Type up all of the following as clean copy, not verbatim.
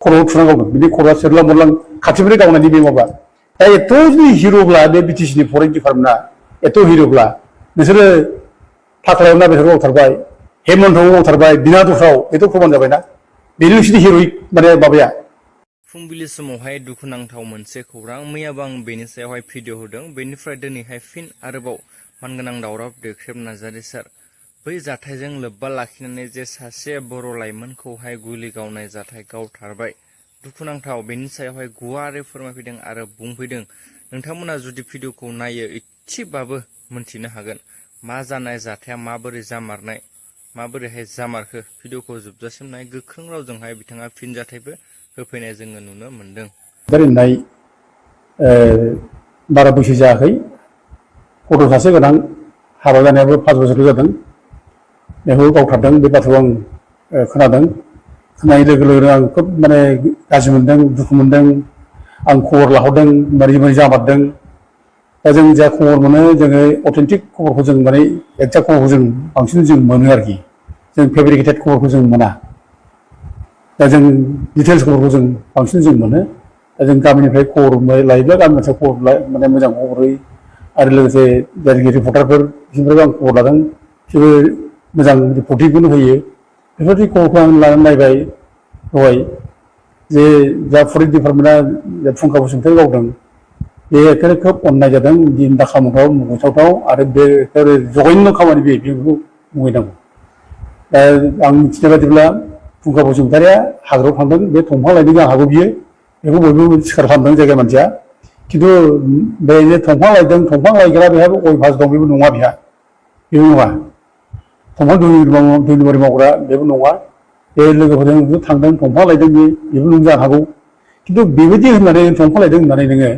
खर'आव थुना गावदों बिनि खर'आ सेरलां मोरलां खाथिनिफ्राय गावनायनि बे माबा दा एथ' जुदि हिर'ब्ला बे बिटिसिनि फरेस्ट डिपार्टमेन्टआ एथ' हिर'ब्ला नोंसोरो थाख्लायाव ना बेसोर गावथारबाय हेमन्तआव गावथारबाय बिना दस्राव बेथ' प्रमान जाबायना बेनो नोंसोरनि हिर'इक माने माबाया फुंबिलि समावहाय दुखुनांथाव मोनसे खौरां मैयाबो आं बेनि सायावहाय भिडिअ होदों बेनिफ्राय दिनैहाय फिन आरोबाव मानगोनां दावराव देख्रेब नार्जारि सार बै जाथायजों लोब्बा लाखिनानै जे सासे बर' लाइमोनखौहाय गुलि गावनाय जाथाय गावथारबाय दुखुनांथाव बेनि सायावहाय गुवारै फोरमायफैदों आरो बुंफैदों नोंथांमोना जुदि भिडिअखौ नायो एसेबाबो मोनथिनो हागोन मा जानाय जाथाया माबोरै जामारनाय माबोरैहाय जामारखो भिडिअखौ जोबजासिम नाय गोख्रों रावजोंहाय बिथाङा फिनजाथायबो होफैनाय जोङो नुनो मोनदों। होननाय बारा बैसो जायाखै गथ' सासे गोनां हाबा जानायाबो 5 बोसोरल' जादों बेखौ गावथारदों बे बाथ्राखौ आं खोनादों खोनानाय लोगो लोगोनो आं खोब माने गाज्रि मोनदों दुखु मोनदों आं खबर लाहरदों मारै मारै जामारदों दा जों जा खबर मोनो जोङो अथेन्टिक खबरखौ जों माने एक्जाक्ट खबरखौ जों बांसिन जों मोनो आरोखि जों फेब्रिकेटेड खबरखौ जों मोना दा जों डिटेल्स खबरखौ जों बांसिन जों मोनो दा जों गामिनिफ्राय खबर लायोब्ला गामिनिफ्राय खबर माने मोजां खबर होयो आरो लोगोसे जायगायारि रिपर्टारफोर बिसोरनिफ्रायबो आं खबर लादों बिसोरबो मोजां रिपर्टिंखौनो होयो बेफोरबायदि खबरखौ आं लानानै नायबाय दहाय जे जा फरेस्ट डिपार्टमेन्टआ फुंखा बसुमतारी गावदों बे एखेबारे खोब अननाय जादों दिन दाखामथाव मुगैथावथाव आरो बे एखेबारे जघन्य खामानि बेखौ मुगैनांगौ दा आं मिथिनाय बायदिब्ला फुंखा बसुमतारीया हाग्रायाव थांदों बे दंफां लायनो जानो हागौ बियो बेखौ बयबो सिखार खालामदों जायगा मानसिया खिन्थु बे जे दंफां लायदों दंफां लायग्रा बेहाबो गय फास दं बेबो नङा बेहा बेबो नङा दंफां दुलिबारि मावग्रा बेबो नङा बे लोगोफोरजों थांदों दंफां लायदों बेबो नों जानो हागौ खिन्थु बेबायदि होननानै दंफां लायदों होननानै नोङो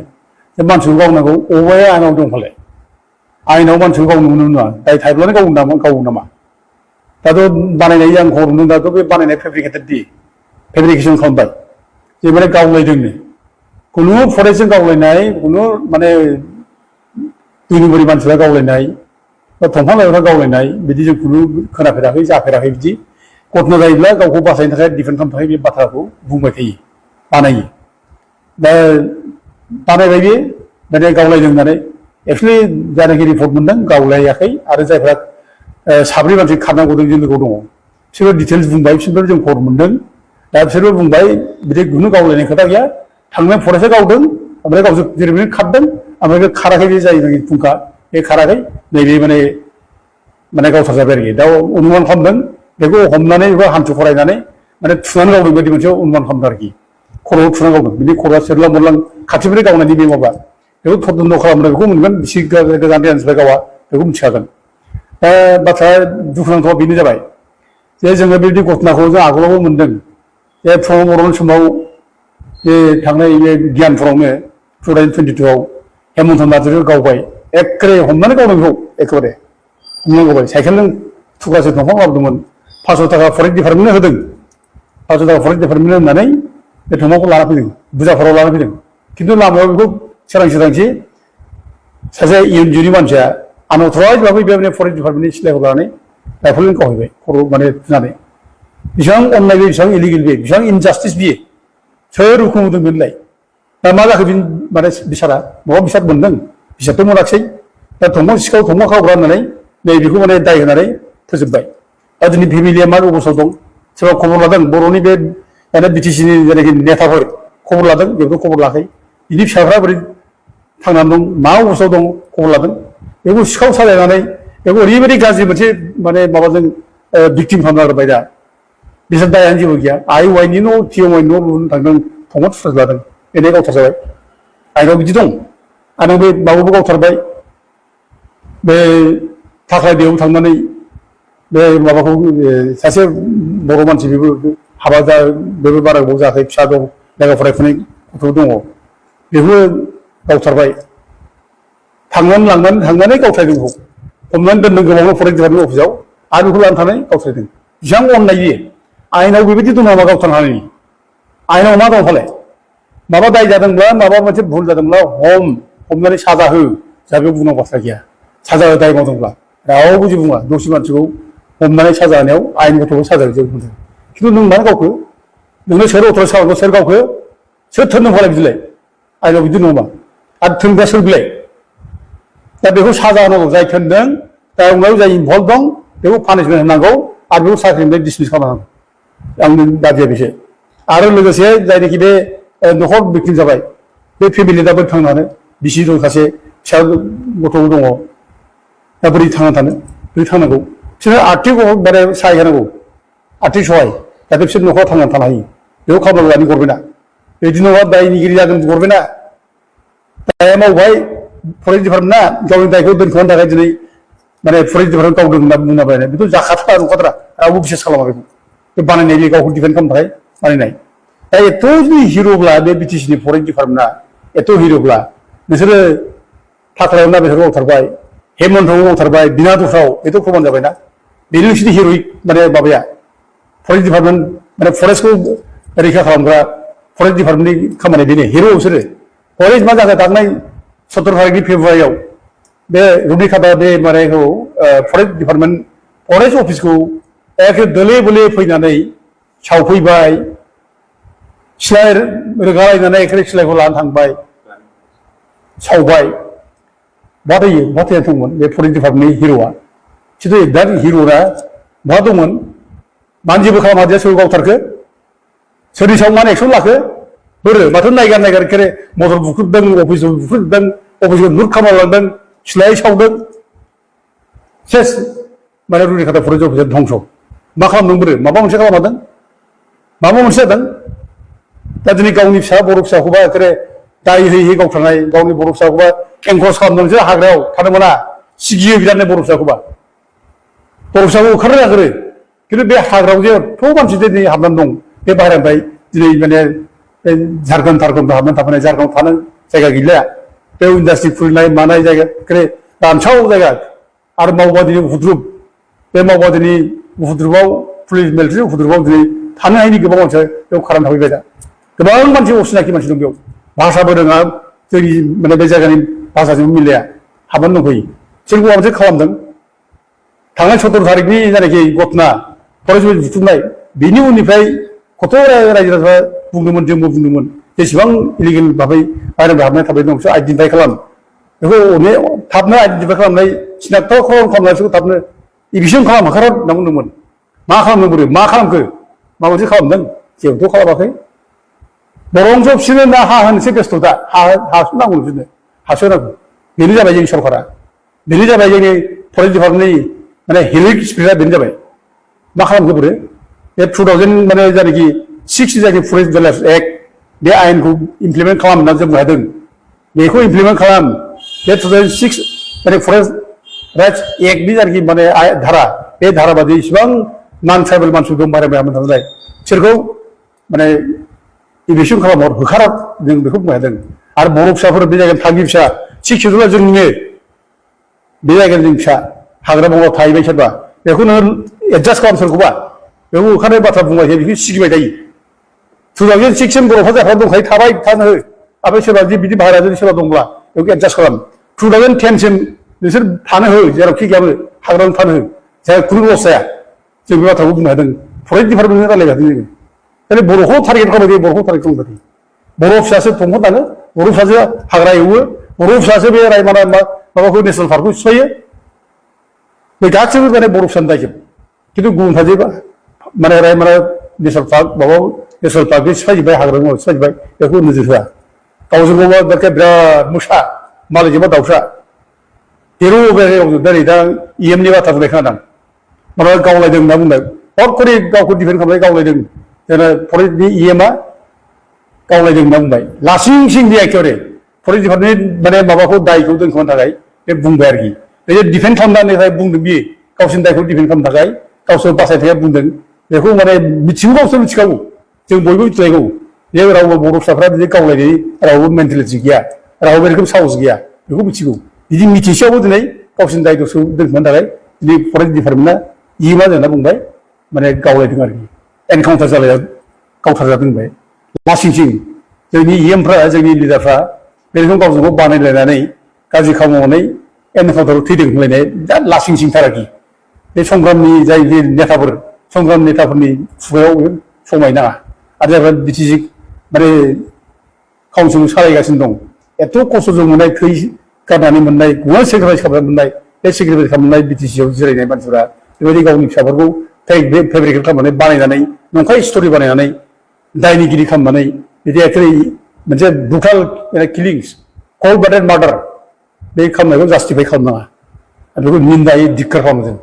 जे मानसिखौ गावनांगौ अबाया आयेनाव दं फालाय आयेनाव मानसिखौ गावनो मोनो नङा दाय थायोब्लानो गावो नामा दाथ' बानायनाय आं खबर मोनदों दाथ' बे बानायनाय फेब्रिकेसन खालामबाय जे माने गावलायदोंनो खुनु फरेस्टजों गावलायनाय खुनु माने दुनिबारि मानसिफ्रा गावलायनाय बा दंफां लाइफांफ्रा गावलायनाय बिदि जों खुनु खोनाफेराखै जाफेराखै बिदि घटना जायोब्ला गावखौ बासायनो थाखाय डिफेन्ड खालामनो थाखाय बे बाथ्राखौ बुंबाय थायो बानायो दा बानायबाय बे माने गावलायदों होननानै एक्सुवेलि जायनाखि रिपर्ट मोनदों गावलायाखै आरो जायफ्रा साब्रै मानसि खारनांगौ जों लोगोआव दङ बिसोरो डिटेल्स बुंबाय बिसोरनिफ्राय जों खबर मोनदों दा बिसोरबो बुंबाय बिदि खुनु गावलायनाय खोथा गैया थांनाय फरेस्टआ गावदों ओमफ्राय गावसोर जेरैबायदि खारदों ओमफ्राय बे खाराखै बे जायनाखि फुंखा बे खाराखै नैबे माने गावथार जाबाय आरोखि दा अनुमान खालामदों बेखौ हमनानै बेखौ हान्थु फरायनानै माने थुनानै गावदों बायदि मोनसे अनुमान खालामदों आरोखि खर'आव थुना गावदों बिनि खर'आ सेरलां मोरलां खाथिनिफ्राय गावनायनि बे माबा बेखौ थदन्त खालामदों बेखौ मोनगोन बिसि गोजान देहानिफ्राय गावा बेखौ मिथिखागोन दा बाथ्राया दुखुनांथावा बेनो जाबाय जे जोङो बेबायदि घटनाखौ जों आगोलावबो मोनदों जे प्रमद बर'नि समाव जे थांनाय बे गियानफुरावनो 2022आव हेमन्त नार्जारिखौ गावबाय एखेबारे हमनानै गावदों बेखौ एखेबारे हमनानै गावबाय साइकेलजों थुख्रासे दंफां लाबोदोंमोन 500 थाखा फरेस्ट डिपार्टमेन्टनो होदों 500 थाखा फरेस्ट डिपार्टमेन्टनो होननानै बे दंफांखौ लाना फैदों बुरजाफोराव लाना फैदों खिन्थु लामायाव बेखौ सोरांसि सासे इयुनजोनि मानसिया आनथ्रायब्लाबो बे फरेस्ट डिपार्टमेन्टनि सिलायखौ लानानै राइफलजों गावहैबाय खर' माने थुनानै बेसेबां अननाय बे बेसेबां इलिगेल बे बेसेबां इनजास्टिस बियो सोर हुकुम होदों बेनोलाय दा मा जाखो माने बिसारा माबा बिसार मोनदों बिसारथ' मोनाखिसै दा दंफां सिखाव दंफां खावग्रा होननानै नैबेखौ माने दाय होनानै फोजोबबाय दा दिनै फेमिलिया मा अबस्थायाव दं सोरबा खबर लादों बर'नि बे माने बिटिसिनि जायनाखि नेताफोर खबर लादों बेखौ खबर लायाखै बिनि फिसाफ्रा बोरै थांनानै दं मा अबस्थायाव दं खबर लादों बेखौ सिखाव सालायनानै बेखौ ओरैबायदि गाज्रि मोनसे माने माबाजों भिक्टिम खालामना होबाय दा बिसोर दायानो जेबो गैया आइ वाइनि न' टिएमआइनि न' लुनो थांदों दंफां थुख्रासे लादों बेनो गावथार जाबाय आइनाव बिदि दं आरो बे माबाबो गावथारबाय बे थाख्लाय दैयाव थांनानै बे माबाखौ सासे बर' मानसि बेबो हाबा बेबो बारा गोबाव जायाखै फिसा दं लेखा फरायफुनाय गथ' दङ बेबो गावथारबाय थांनानै गावथारदों बेखौ हमनानै दोनदों गोबावनो फरेस्ट डिपार्टमेन्ट अफिसाव आरो बेखौ लानानै थानानै गावथारदों बेसेबां अननाय बियो आयेनाव बेबायदि दं नामा गावथारनो हानायनि आयेनाव मा दं फालाय माबा दाय जादोंब्ला माबा मोनसे भुल जादोंब्ला हमनानै साजा हो जा बेयाव बुंनांगौ बाथ्रा गैया साजा दाय मावदोंब्ला रावबो जेबो बुङा दसे मानसिखौ हमनानै साजा होनायाव आयेन गथ'खौ साजा होजोबो खिन्थु नों मानो गावखो नोंनो सोर अथर सावखौ सोर गावखौ सोर थोननो फराय बिदिलाय आइनाव बिदि नङा आरो थोनग्रा सोर बिलाय दा बेखौ साजा होनांगौ जाय थोनदों दा उनाव जाय इनभल्भ दं बेखौ पानिशमेन्ट होनांगौ आरो बेखौ साख्रिनिफ्राय डिसमिस खालामनांगौ आंनि दाबिया बेसो आरो लोगोसे जायनाखि बे न'खर भिक्टिम जाबाय बे फेमिलि दा बोरै थांनानै बिसि दं सासे फिसा गथ' दङ दा बोरै थांना थानो बोरै थांनांगौ बिसोरनो आर्थिक माने सहाय होनांगौ आर्थिक सहाय जाहाथे बिसोर न'खराव थांनानै थानो हायो बेखौ खालामनांगौ दानि गभर्नमेन्टआ बिदि नङा दायनिगिरि जागोन गभर्नमेन्टआ दाया मावबाय फरेस्ट डिपार्टमेन्टआ गावनि दायखौ दोनखोमानो थाखाय दिनै माने फरेस्ट डिपार्टमेन्ट गावदों होनना बुंलाबायनाय बेथ' जाखाथारा नंखाथारा रावबो बिसास खालामा बेखौ बे बानायनाय गावखौ डिफेन्ड खालामनो थाखाय बानायनाय दा एथ' जुदि हिर'ब्ला बे बिटिसिनि फरेस्ट डिपार्टमेन्टआ एथ' हिर'ब्ला नोंसोरो थाख्लायाव ना बेसोर मावथारबाय हेमन्थआव मावथारबाय बिना दस्राव बेथ' प्रमान जाबायना बेनो नोंसोरनि हिर'इक माने माबाया फरेस्ट डिपार्टमेन्ट माने फरेस्टखौ रैखा खालामग्रा फरेस्ट डिपार्टमेन्टनि खामानिया बेनो हिर' बिसोरो फरेस्ट मा जाखो थांनाय 17 तारिखनि फेब्रुवारियाव बे रुनिकाटा बे मानेखौ फरेस्ट डिपार्टमेन्ट फरेस्ट अफिसखौ एखे दोले बोले फैनानै सावफैबाय सिलाइ रोगालायनानै एखे सिलाइखौ लानानै थांबाय सावबाय बहा थैनानै दंमोन बे फरेस्ट डिपार्टमेन्टनि हिर'आ खिन्थु एकदा हिर'आ बहा दंमोन मानो जेबो खालामादिया सोर गावथारखो सोरनि सायाव मानो एक्सन लाखो बोरो माथो नायगार एखे मटर बुख्रुबदों अफिसखौ बुख्रुबदों अफिसखौ लुट खालामलांदों सिलाइ सावदों सेस माने रुनिकाटा फरेस्ट अफिसा धंस मा खालामदों बोरो माबा मोनसे खालामदों माबा मोनसे जादों दा दिनै गावनि फिसा बर' फिसाखौबा एखे दाय होयै गावथारनाय गावनि बर' फिसाखौबा एंकरेज खालामदोंसो हाग्रायाव थानो मोना सिगियो बिरादनो बर' फिसाखौबा बर' फिसाखौ ओंखारनो नागिरो खिन्थु बे हाग्रायाव जे एथ' मानसि दिनै हाबनानै दं बे बाहेरानिफ्राय दिनै माने झारखन्ड हाबनानै थाफैनाय झारखन्डआव थानो जायगा गैला बे इन्डास्ट्रि खुलिनाय मानाय जायगा एखे रानसाव जायगा आरो मावबादिनि उपद्रुब बे मावबादिनि उपद्रुबाव पुलिस मिलिटारि उपद्रुबाव दिनै थानो हायैनि गोबां मानसिया बेयाव खारनानै थाफैबाय दा गोबां मानसि असिनाखि मानसि दं बेयाव भाषाबो रोङा जोंनि माने बे जायगानि भाषाजोंबो मिलाया हाबनानै दंफैयो बिसोर माबा मोनसे खालामदों थांनाय 17 तारिखनि जायनाखि घटना फरेस्ट बुथुमनाय बेनि उननिफ्राय कत' रायजो राजाफ्रा बुंदोंमोन जोंबो बुंदोंमोन जेसेबां इलिगेल भाबै बाहेरानिफ्राय हाबनाय थाबाय दं बिसोर आइडेन्टिफाइ खालाम बेखौ थाबनो आइडेन्टिफाइ खालामनाय सिनाक्ट खालामनाय बिसोरखौ थाबनो इभिक्सन खालाम होखार होनना बुंदोंमोन मा खालामदों बोरो मा खालामखो मा मोनसे खालामदों जेबोथ' खालामाखै बरंस बिसोरनो ना हा होनोसै बेस्थ' दा हासो नांगौ बिसोरनो हासो नांगौ बेनो जाबाय जोंनि सरकारा बेनो जाबाय जोंनि फरेस्ट डिपार्टमेन्टनि माने हिर'इक स्पिरिटआ बेनो जाबाय मा खालामखो बोरो बे 2000 माने जायनाखि 6 जायखि फरेस्ट भिलेज एक्ट बे आयेनखौ इमप्लिमेन्ट खालाम होनना जों बुंदों बेखौ इमप्लिमेन्ट खालाम बे 2006 माने फरेस्ट राइट्स एक्टनि जायनाखि माने धारा बे धारा बादि इसिबां नन ट्राइबेल मानसि दं बाहेरायाव थांनाय बिसोरखौ माने इभिक्सन खालामहर होखार जों बेखौ बुंदों आरो बर' फिसाफोर बे जायगानि थागिबि फिसा 6 शेड्युलआ जोंनिनो बे जायगानि जों फिसा हाग्रा बंग्रा थाहैबाय सोरबा बेखौ नोङो एडजास्ट खालाम सोरखौबा बेखौ ओंखारनाय बाथ्रा बुंबाय थायो बेखौ सिगिबाय थायो 2006 बर'फ्रा जायफ्रा दंखायो थाबाय थानो हो ओमफ्राय सोरबा बिदि बाहेरा जुदि सोरबा दंब्ला बेखौ एडजास्ट खालाम 2010 नोंसोर थानो हो जेरावखि गैयाबो हाग्रायावनो थानो हो जाय खुनु लस जाया जों बे बाथ्राखौ बुंनो हादों फरेस्ट डिपार्टमेन्टजों रायज्लायगासिनो जोङो माने बर'खौ टारगेट खालामबाय थायो बर'खौ टारगेट खालामबाय थायो बर' फिसासो दंफां दानो बर' फिसासो हाग्रा एवो बर' फिसासो बे रायमना माबाखौ नेसनेल पार्कखौ सिफायो बे गासैबो माने बर' फिसानि दायजोब खिन्थु गुबुन फारसेबा माने रायमना नेसनेल पार्क माबा नेसनेल पार्कखौ सिफायजोब्बाय हाग्रा सिफायजोब्बाय बेखौ नोजोर होआ गावजों गावबा बिराद मोसा मालायजोंबा दाउसा हिर' दिनै दा EMनि बाथ्रा बुंनाय खोनादों माबा गावलायदों होनना बुंबाय हरखरि गावखौ डिफेन्ड खालामनाय गावलायदों जोंना फरेस्टनि EMआ गावलायदों होनना बुंबाय लासिं सिं बे एखेबारे फरेस्ट डिपार्टमेन्ट माने माबाखौ दायखौ दोनखोमानो थाखाय बे बुंबाय आरोखि बे डिफेन्ड खालामनानै बुंदों बियो गावसोरनि दायखौ डिफेन्ड खालामनो थाखाय गावसोर बासायनो थाखाय बुंदों बेखौ माने मिथिगौ गावसोर मिथिखागौ जों बयबो मिथिलायगौ जे रावबो बर' फिसाफ्रा बिदि गावलायनाय रावबो मेन्टेलिटि गैया रावबो रोखोम साहस गैया बेखौ मिथिगौ बिदि मिथिसेयावबो दिनै गावसोरनि दायखौ दोनखोमानो थाखाय दिनै फरेस्ट डिपार्टमेन्टआ EMआ जोंना बुंबाय माने गावलायदों आरोखि एनकाउन्टार जालाया गावथारजादों होनबाय लासिंसिं जोंनि EMफ्रा जोंनि लिडारफ्रा बे रोखोम गावजों गाव बानायलायनानै गाज्रि खामानि एनकाउन्टाराव थैदों होनलायनाय बिराद लासिंसिंथार आरोखि बे संग्रामनि जाय नेताफोर संग्राम नेताफोरनि खुगायाव समाय नाङा आरो जायफ्रा बिटिसि माने काउन्सिल सालायगासिनो दं एथ' खस्थ'जों मोननाय थै गारनानै मोननाय गंसे सेक्रिफाइस खालामनानै मोननाय बे सेक्रिफाइस खालामनाय बिटिसिआव जिरायनाय मानसिफोरा बेबायदि गावनि फिसाफोरखौ फेब्रिकेट खालामनानै बानायनानै नंखाय स्ट'रि बानायनानै दायनिगिरि खालामनानै बिदि एखेबारे मोनसे ब्रुटाल किलिंस कल्ड ब्लाडेड मार्डार बे खालामनायखौ जास्टिफाइ खालामनाङा आरो बेखौ निन्दायै धिक्कार खालामो जों